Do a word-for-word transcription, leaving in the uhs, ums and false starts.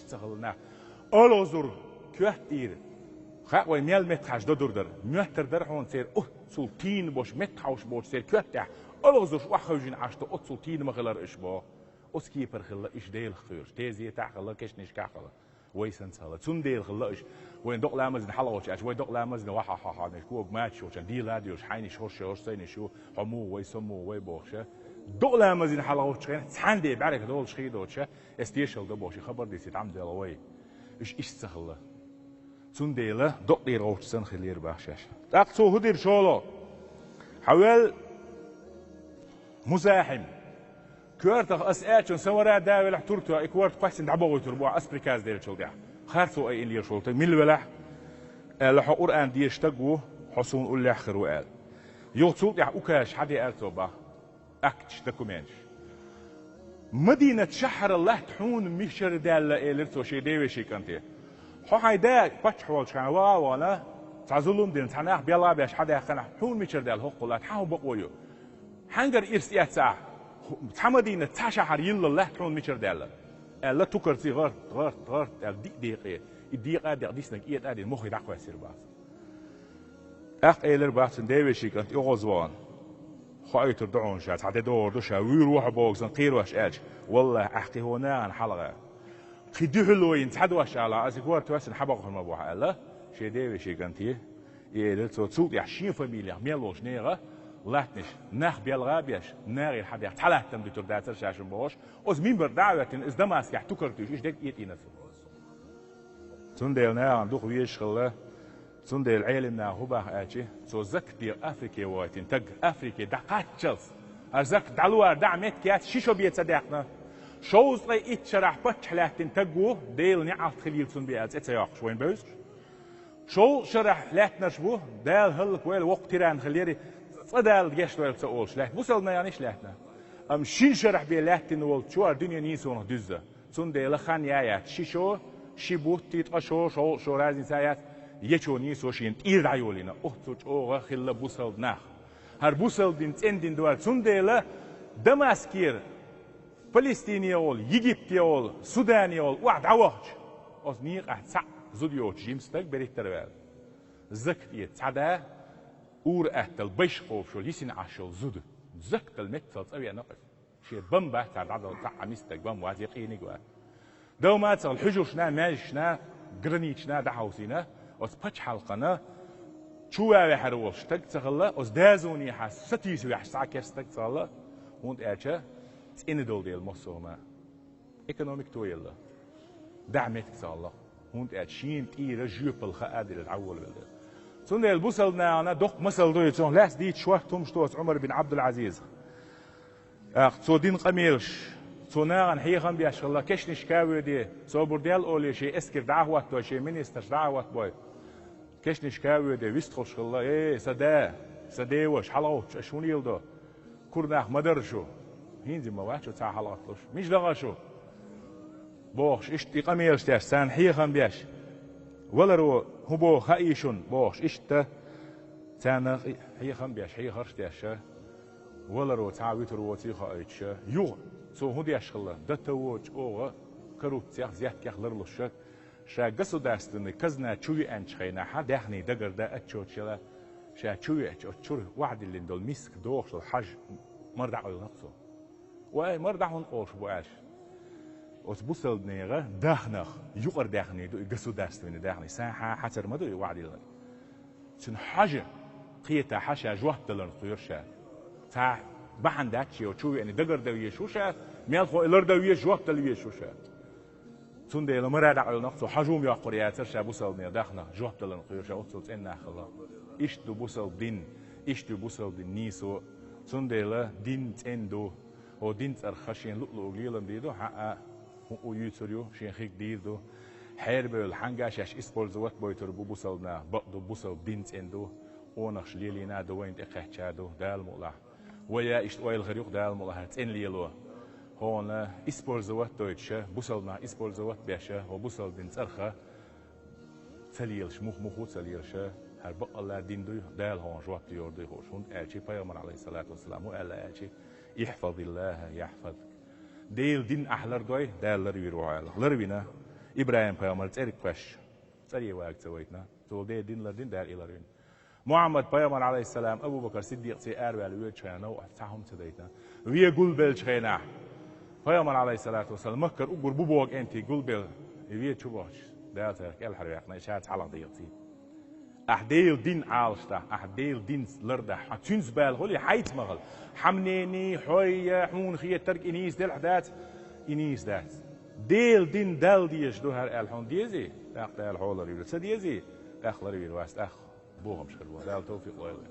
иштта ца хилла нах. АлгӀазур коьртера. Хаа вай мел меттахьаш додур дара. Моьттар дара хьуна церан оццул тийна бош, меттахьовш бош церан коьртехь. АлгӀазурш охьахевжина Ӏаш ду, оццул тийна ма хилар уьш боху. Оцу кепара хилла уьш Делах кхоьруш. Тезетахь хилла, кешнашкахь хилла. Вай санна ца хилла. Цундела хилла уьш. Вайн докъа ламазна хьалагӀовттуш аьлча, вай докъа ламазна ваха хьо хьо, кога мачаш йолчун, дийла а доьлуш, хьайнаш хӀорш, хӀорш сайнаш ю, хьо муха вай, со муха вай бохуша. Докъа ламазна хьалагӀовттучу хенахь, цхьаьна де бӀаьрг долуш хи доцуша, эс тешал дан бохуш, и хабар дисийта Ӏамзелла вай. Уьш иштта ца хилла. Цундела докъера гӀовттуш санна хилира бах шаьш. ТӀаккха цо хӀун дира шолгӀа? Хьавел Музахьим. Коьртах ас аьллачун сан вара а да велахь, туртоь и корта кхоьссина дӀабохуьйтур бу ас приказ деллачул тӀаьхьа. Харцо айина лелаш волу таг мила велахь, аьлла, хьо Къуръан дезаш стаг ву, хьо суна уллехь хир ву аьлла. Юха цул тӀаьхьа указ хьадеара цо бах. Акташ, документаш. Мадинат шахьара латта хьуна мичара даьлла, элира цо шен девешин кӀанте. Хьо хьайн да паччахь волчу хенахь ваха а вахана, цхьа зулам дина, цхьа нах белха а беш хьадаьккхина, хьуна мичара даьлла хӀокху латта, хьан хӀун бакъо ю? Хьаьнгара ирс эцна ахь, цхьа Мадинат, цхьа шахьар йилла латта хьуна мичара даьлла? Аьлла, тукарций гӀарт, гӀарт, гӀарт аьлла, диъ декъе, и декъа а декъа диснарг этӀа а дина, мухе дӀакхоьссира бах. ТӀаккха элира бах цуьнан девешин кӀант, оьгӀазвахана. Хоуьйтур ду хьуна ша, цхьа де догӀур ду ша, вуьйр ву хьо боху сан кхерош аьлча, валлахӀи, ахь кхин хӀун нахана хьалха. Кхин дуьхьало йина цхьа дош ала, аса и корта кхоьссина хьан бакъахь ма бохьу аьлла, шен девешин кӀанте. И элира цо, цул тӀаьхьа шен фамилех мел волчу нехан латтанаш нах белха а беш, нахера хьадаьхна цхьа латтам дуьтур дацара шаьш бохуш, оцу минбар дӀа а хӀоьттина, иза Дамаскехь тукар туьйсуш, уьш дерг а этӀийна цо. Цундела нахана дукха везаш хилла, цундела Ӏелам наха хӀун баха аьлча, цо закат декъа Африке вахийтина таг, Африке дӀакхаччалц. ХӀара закат дӀалора дӀа меттиг яц, ши шо бен ца даьккхина. Шовзткъе итт шарахь паччахь лаьттина таг ву, Делан неӀалт хилийла цунна бен аьлла цӀе ца йоккхуш, вайна бевзаш. Шовзткъа шарахь лаьттинарш бу, Дала хӀаллаквойла, воккха тиран хилира, цкъа Дала гечдойла ца олуш лаьтта. Бусалба нахана иштта лаьттина. Амма шина шарахь бен лаьттина волчо хӀара дуьне нийсонах дуьзна. Цундела хан яц, ши шо, ши бутт, ткъа шо, шовзткъа шо, разница яц, ечо нийсо шена тӀера дӀайолийна. Оццул чӀогӀа хилла бусалба нах. ХӀара бусалба дин цӀена дин ду хӀара. Цундела Дамаскера Палестине волу, Египте волу, Судане волу охьа дӀавахча, оцу некъахь цхьаъ зуда йоцуш жима стаг берхӀиттара ваьлла. Закат эца цхьа да, ур-атталла байш кхобуш йолу, йисина Ӏаш йолу зуда. Заккал меттал цӀа веана къа. Шен бан бац цар дӀадала, цхьа а миска стаг бан вац, я къийниг вац. Дов мацал хьуьжаршна, маьждигашна, границашна дӀахьовсийна, оцу пачхьалкхана чу ваьвехьар волуш стаг ца хилла, оцу дазонехьа сатийса вехьаш цхьа а керста стаг ца хилла, хӀунда аьлча цӀена долу дела массо а хӀума. Экономика тоелла. ДӀа меттиг ца хилла. ХӀунда аьлча шена тӀера жоьпалла хаа дела дӀаволавелла. Цундела бусалба нахана доккха масал ду и, цунах лаьцна дийца шортта хӀумнаш ду оцу Ӏумар бин Ӏабдул-Ӏазизах. ТӀаккха цо дина къамелаш, цо нахана хьехам беш хилла, кешнашка а воьдий, собар де олий, шен эскар дӀа а хӀоттабой, шен министрш дӀа а хӀоттабой. Кешнашка а воьдий, вистхуьлуш хилла: «Э, сан да, сан деваш, хьалагӀовтташ аша хӀун леладо? Кура нах ма дара шу. ХӀинца ма вац шу цхьа хьалагӀатталуш. Мича даха шу?» бохуш, иштта и къамелаш деш, царна хьехам беш. «Валаро хӀун боху хаий шуна?» бохуш, иштта царна хьехам беш, хьехарш а деш, валаро цхьа а вуьтур воций хоуьйтуш, юха цо хӀун деш хилла, дан тӀе воцуш чӀогӀа коррупцех, зеттех ларлуш, ша государственный казна чу веанчу хенахь, даьхний дагардан отчет яла, ша чу веача, оцу чуьра охьадиллина долу миска дохуш долу хьожа мара дӀакъевлина-кх цо. Вай, мара дӀа хӀунда къовлуш бу аьлла. Оцу бусалба нехан даьхнех юкъара даьхний ду и, государственный даьхний. Сан хьан хьацар ма ду и охьадиллинарг. Цуьнан хьожа кхетахь, ша жоп даларна кхоьру ша. Цхьа бахьана дац шен чу веана, дагардан везаш ву ша, мелхо и лардан везаш, жоп дала везаш ву ша. Цундела мара дӀакъевлина-кх цо, хьожа хӀума йоккхур яцара ша, бусалба нехан даьхнех жоп даларна кхоьру ша, оццул цӀена нах хилла. Иштта ду бусалба дин, иштта ю бусалба дин нийсо. Цундела дин цӀена ду. ХӀокху дин цӀарах шена луъу-луъург лелам дийр ду, хьан а хӀун а юьйцур ю, шен хиг дийр ду. Хьерабевлла хьаьнга а шаьш использовать бойтур бу бусалба нах, бакъ ду, бусалба дин цӀена ду. Къонахаш лелийна а ду, вайна тӀекхаьчча а ду, Дала мукъалахь. Вай а иштта ойла хир ю-кх, Дала мукъалахь, цӀена лело. Хьуна использовать дойтуш, бусалба нах использовать беш, хӀокху бусалба дин цӀарах ца лелаш, мух-муха ца лелаш, хӀара бакъалла дин дуй, Дала хьуна жоп дийр дуй хууш. ХӀунда аьлча пайхамар, Ӏалайхиссалату вассалам, хӀун аьлла аьлча: «ИхьфазиллахӀа яхьфазк». Делан дин ахь лардой, Дала ларвийр ву хьо аьлла. Ларвина. ИбрахӀим-пайхамар цӀерга кхоьссича, цӀаре вага ца вайтина. Цо Делан дин лардина, Дала и ларвина. Мухьаммад-пайхамар, Ӏалайхиссалам, Абу-Бакр Сиддикъца араваьлла воьдучу хенахь новкъахь цхьа хӀума ца дайтина. Вен гулбеллачу хенахь, пайхамар, Ӏалайхиссалату вассалам, Маккара уггар бу богу кӀентий гулбелла, и вен чу бохча, Дала царах кӀелхьарваьккхина, и ша цхьалха дийгӀа ца. Ахь Делан дин Ӏалашдахь, ахь Делан динца лардахь, хьан цуьнца бала хуьлий, хьайца ма хала. Хьан мнени, хьой, хьуна хетарг и нийса делахь дац, и нийса дац. Делан дин Далла дезаш ду хӀара аьлла хьуна дезий, тӀаккха Дала хьо ларвийр ву. Ца дезий, тӀаккха ларвийр вац, тӀаккха бохамаш хир бу. Дала тавфикъ лойла.